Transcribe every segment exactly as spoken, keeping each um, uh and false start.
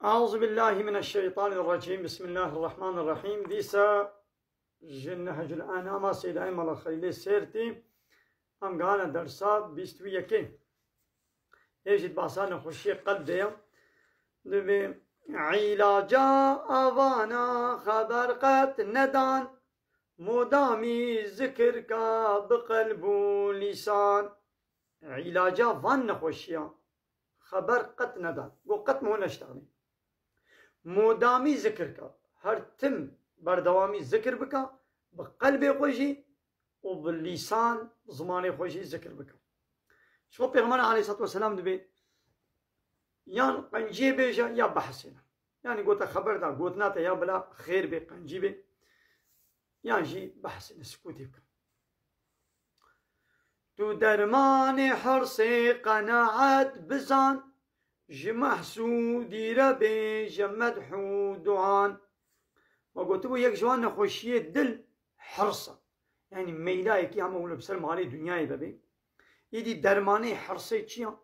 Euzu billahi mineşşeytanirracim. Bismillahirrahmanirrahim. Dîsa ji Nehcul Enama Seydayê Mala Xelîlê Sêrtî em gihane dersa bîst û yekê. Ê jî di behsa nexweşiyê qelb de ye. Dibê îlaca avana xeber qet nedan, modamî zikir ka bi qelb û lîsan. Îlaca van nexweşiya xeber qet nedan. Got qet min neştanî. Modamî zikir ka. Her tim berdewamî zikir bika, bi qelbê xwe jî û bi lîsan, bi zimanê xwe jî zikir bika. Ji xwe Pêxember aleyhissalatu vesselam dibê yan qenciyê bêje ya behsêne. Yanî gote xeber da, gotina te ya bila xêr bê, qencî bê, yan jî behsêne, sikûtê bike. Tu dermanê hirsê qenaet bizan, ji mehsûdî re bêje medh û duan. Me gotibû yek ji wan nexweşiyê dil hirs e. Yanî meylayekî hema wilo bi ser malê dinyayê vebê. Îdî dermanê hirsê çi ya?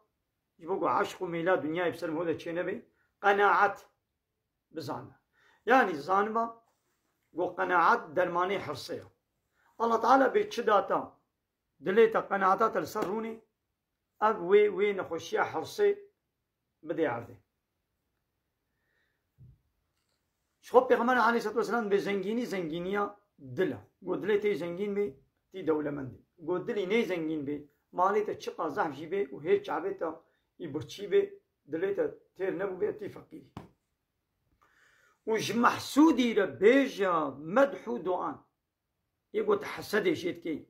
Ji bo ku eşq û meyla dinyayê bi ser malê de çênebe, qenaet bizane. Yanî zaniba ku qenaet dermanê hirsê ye. Allah Teala bê çi data dilê te, qenaeta te li ser rûnê, ev wê, wê nexweşiya hirsê bidê erdê. Ji xwe Pêxember aleyhissalatu vesselam bê zengînî zengîniya dil e. Got dilê tê zengîn bê, tî dewlemend î. Got dilî nê zengîn bê, malê te çiqa zehf jî bê û hê çavê te î birçî bê, dilê te têr nebûbê, tî feqîrî. Û ji mehsûdî re bêje medh û duan. Yê got hesedê jê dikê.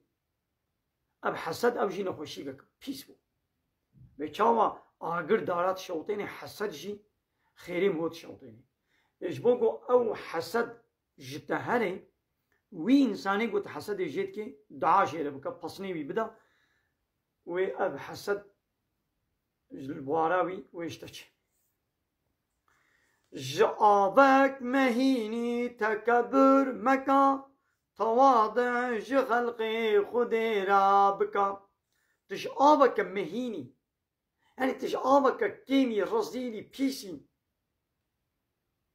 Ev hesed, ev jî nexweşîkek pîs bû. Vê çawa agir dara dişewtênê, hesed jî xêrê min dişewtênê. Ê ji bo ku ew hesed ji te herê, wî însanê ku tu hesedê jê dikê, dua jê re bike, pesnê wî bide, wê ev hesed ji li bwara wî wê ji te çê. Ji avek mehînî tekebur meka, tewadi ji xelqê Xwedê re bika. Tu ji aveke mehînî, yanî tu ji aveke kêmî, rezîlî, pîsî,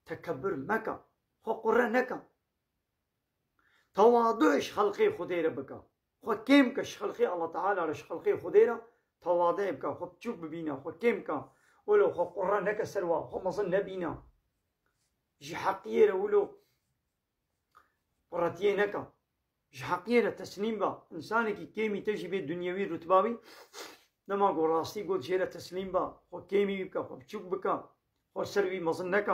tekebur meke, xwe qure neke. Tewadu ji xelqê Xwedê re bike. Xwe kêm ke ji xelqê Allah Teala re, ji xelqê Xwedê re tewadu bike, xwe biçûk bibîne, xwe kêm ke. Wilo xwe qure neke ser wa, xwe mezin nebîne. Ji heqiyê re wilo quretiyê neke. Ji heqiyê re teslîm be. Însanekî kêmî te jî bê dunyewî rutba wî, dema ku rastî got jê re teslîm be, xwe kêmî wî bike, xwe biçûk bike, xwe ser wî mezin neke.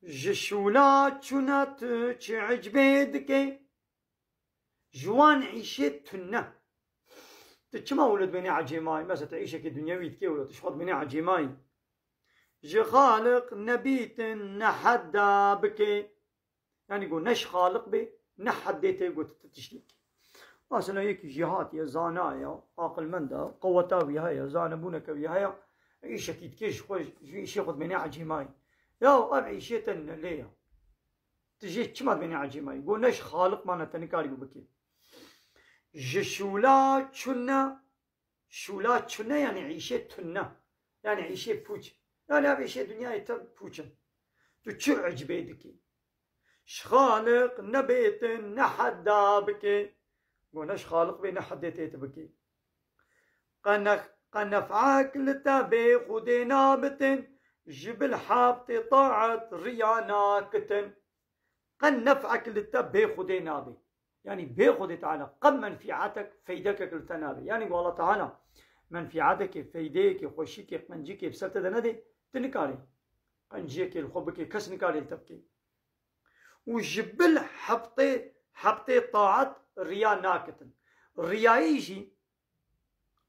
Ji şûla çûna tu çi ecbê dike? Ji wan îşê tune. Tu çima wilo dibênê ecêmayî? Mesela tu îşekê dinyewî dikê wilo, tu ji xwe dibênê ecêmayî. Ji Xaliq nebîtin ne hedda bike. Yanî got ne ji Xaliq bê, ne heddê tê got tu tiştê dikî. Mesela yekî jî hatiye, zana ye, aqilmend e, qeweta wî heye, zanebûneke wî heye, îşekî dikê ji xwe, ji îşê xwe dibênê ecêmayî. Ya ev îşê te ne lê ye. Tu jê çima dibênê ecêmayî? Got ne ji Xaliq mane te nikarî bikî. Ji şûla çûne, şûla çûne yanî îşê tune. Yanî îşê pûç. Yanî ev îşê dinyayê te pûç in. Tu çi ecbê dikî? Ji Xaliq nebêtin ne hedda bikê. Got ne ji Xaliq bê ne heddê tê tu bikî. Qe nef-, qe nef'ek li te bê Xwedê nabitin, ji bil hebtê taet riya nakitin. Qe nef'ek li te bê Xwedê nabê. Yanî bê Xwedê Teala qe menfîetek, feydekek li te nabê. Yanî ku Allah Teala menfîetekê, feydeyekê, xweşikê, qencikê bi ser te de nedê, tu nikarî qenciyekê li xwe bikê, kes nikarê li te bikê. Û ji bil hebtê, hebtê taet riya nakitin. Riyayî jî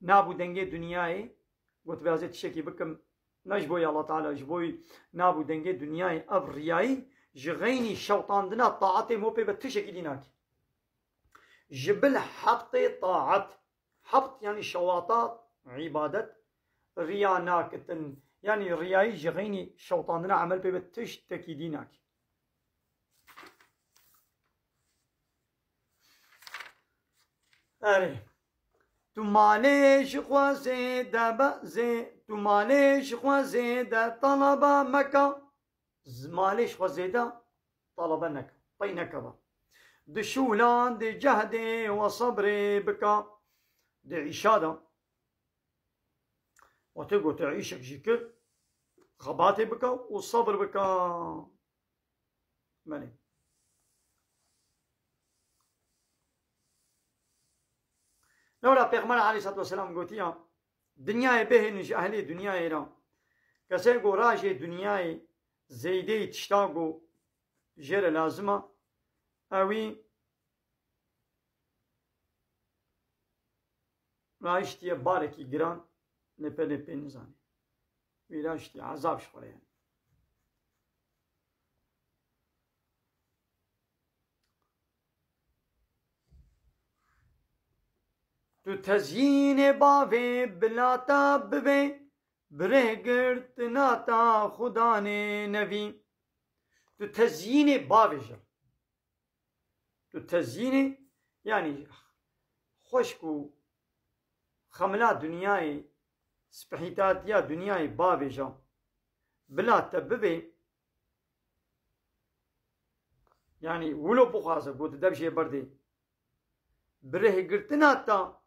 nab û dengê dinyayê, gotibê ez ê tiştekî bikim, ne ji bo ya Allah Teala, ji bo nab û dengê dinyayê, ev riyayî ji xeynî şewtandina taetê mo pê be tiştekî dî nakî. Ji bil hebtê taet, hebt yanî şewata îbadet, riya nakitin. Yanî riyayî ji xeynî şewtandina emel pê be tiştekî dî nakî. Erê. Tu malê ji xwe zêde be, zê, tu malê ji xwe zêde talebe meke. Z-, malê ji xwe zêde talebe neke, pey neke be. Di şûlan, di cehdê we sebrê bike. Di îşa de. Wate gote îşek jî kir, xebatê bike û sebir bike. Belê. Lewra Pêxember aleyhissalatu vesselam gotiya, dinyayê bihêlin ji ehlê dinyayê re. Kesê ku rajê dinyayê zeydeyê tişta ku jê re lazim e, ewî rahiştiye barekî giran, lê pê lê pê nizanê. Wî rahiştiye ezab ji xwe re yani. Tu tezyînê bavê bila te bibê, bi rêhgirtina te xudanê nevî. Tu tezyînê bavê jî. Tu tezyînê, yanî xweşk û xemla dinyayê, spihîtatiya dinyayê bavêja bila te bibê, yanî wilo bixwaze ku tu dev jê berdê. Bi rêhgirtina te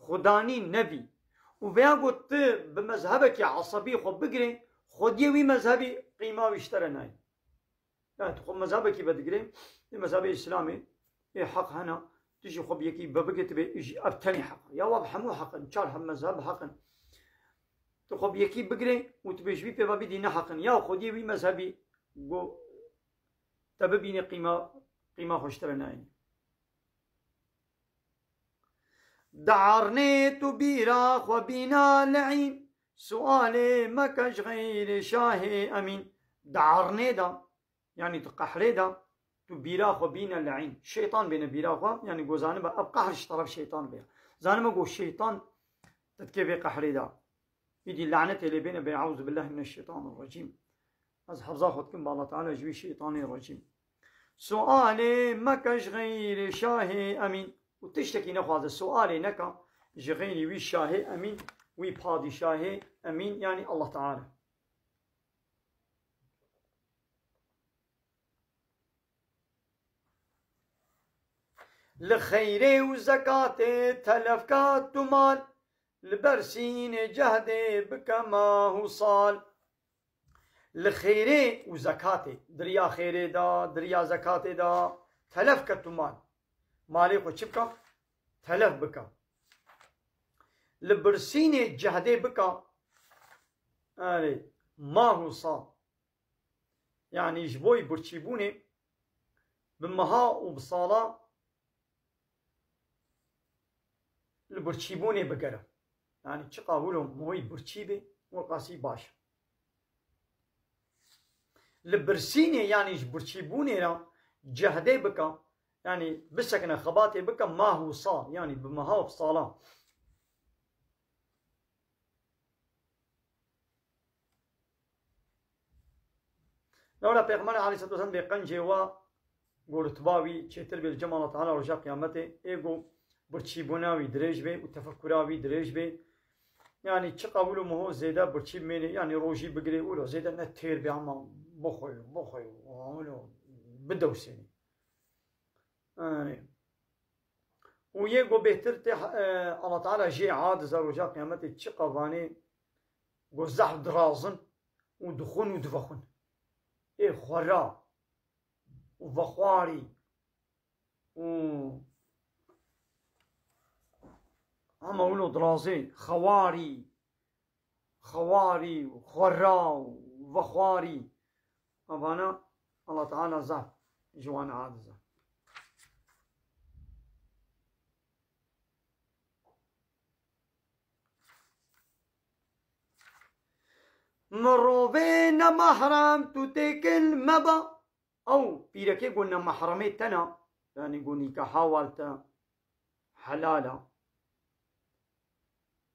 xudanî nebî û veya ku tu bi mezhebekî esebî xwe bigirê, xwediyê wî mezhebî qîma wî ji te re nayê. Yani tu xwe mezhebekî vedigirê, di mezhebê Îslamê ê heq hene, tu jî xwe bi yekî vebigirê, tu bê jî ev tenê heq e. Ya wa bi hemû heq in, çar hem mezheb heq in. Tu xwe bi yekî bigirê û tu bê ji wî pê ve bidî ne heq in. Ya xwediyê wî mezhebî ku te bibînê qîma, qîma xwe ji te re nayê. Di ernê tu bîra xwe bîna le'în, sualê meke ji xeyrê şahê emîn. Di ernê de, yanî tu qehrê de, tu bîra xwe bîne le'în. Şeytan bêne bîra xwe, yanî ku zanibe ev qehr ji teref şeytan bê. Zanibe ku şeytan te dikê vê qehrê de. Îdî lanetê lê bêne bê, "Euzu billahi mineşşeytanirracîm." Ez hefza xwe dikim bi Allah Teala ji wî şeytanê recîm. Sualê meke ji xeyrê şahê emîn. Û tiştekî nexwaze, sualê neke ji xeyrî wî şahê emîn, wî padîşahê emîn, yanî Allah Teala. Li xeyrê û zekatê telefka tu mal, li ber sînê cehdê bike mah û sal. Li xêrê û zekatê, diriya xêrê de, diriya zekatê de, telef ke tu mal. Malê xwe çi bike? Telef bike. Li birsînê cehdê bike, erê, mah û sal. Yanî ji bo birçîbûnê bi meha û bi sala li birçîbûnê bigere. Yanî çiqa wilo moyî birçî bê, wilo qasî baş e. Li birsînê, yanî ji birçîbûnê re cehdê bike, yanî bisekine xebatê bike mah û sal, yanî bi meha û bi sala. Lewra Pêxember aleyhisselatu vesselam bê qencê wa ku rutba wî çêtir bê li cem Allah Teala roja qiyametê, ê ku birçîbûna wî dirêj bê û tefekkura wî dirêj bê. Yanî çiqa wilo meho zêde birçî bimênê, yanî rojî bigirê, wilo zêde ne têr bê, ama bixwe, bixwe, wilo bidewsênê. Erê. Û yê ku bêhtir tê, e, Allah Teala jê adize roja qiyametê çiqa vanê ku zehf dirazin û dixwin û divexwin. Ê xwera û vexwarî û hema wilo dirazê, xewarî, xewarî û xwera û vexwarî. Evana Allah Teala zaf ji wan adize. Mirovê nemahrem tu têkil mebe. Ew pîrekê ku nemahremê tena, yanî ku nîkaha wal te helal e.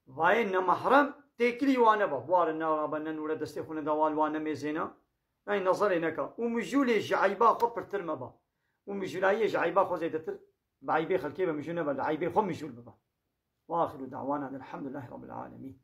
Vayê nemahrem têkilî wan nebe. Buare nerabe, nenûre destê xwe neda wal, wan nemêzêne. Yanî nezerê neke. Û mijûlê ji eyba xwe pirtir mebe. Û mijûlayiyê ji eyba xwe zêdetir bi eybê xelkê ve mijûl nebe, li eybê xwe mijûl bibe. Ve ahiru da'wana elhamdülillahi rabbil alemin.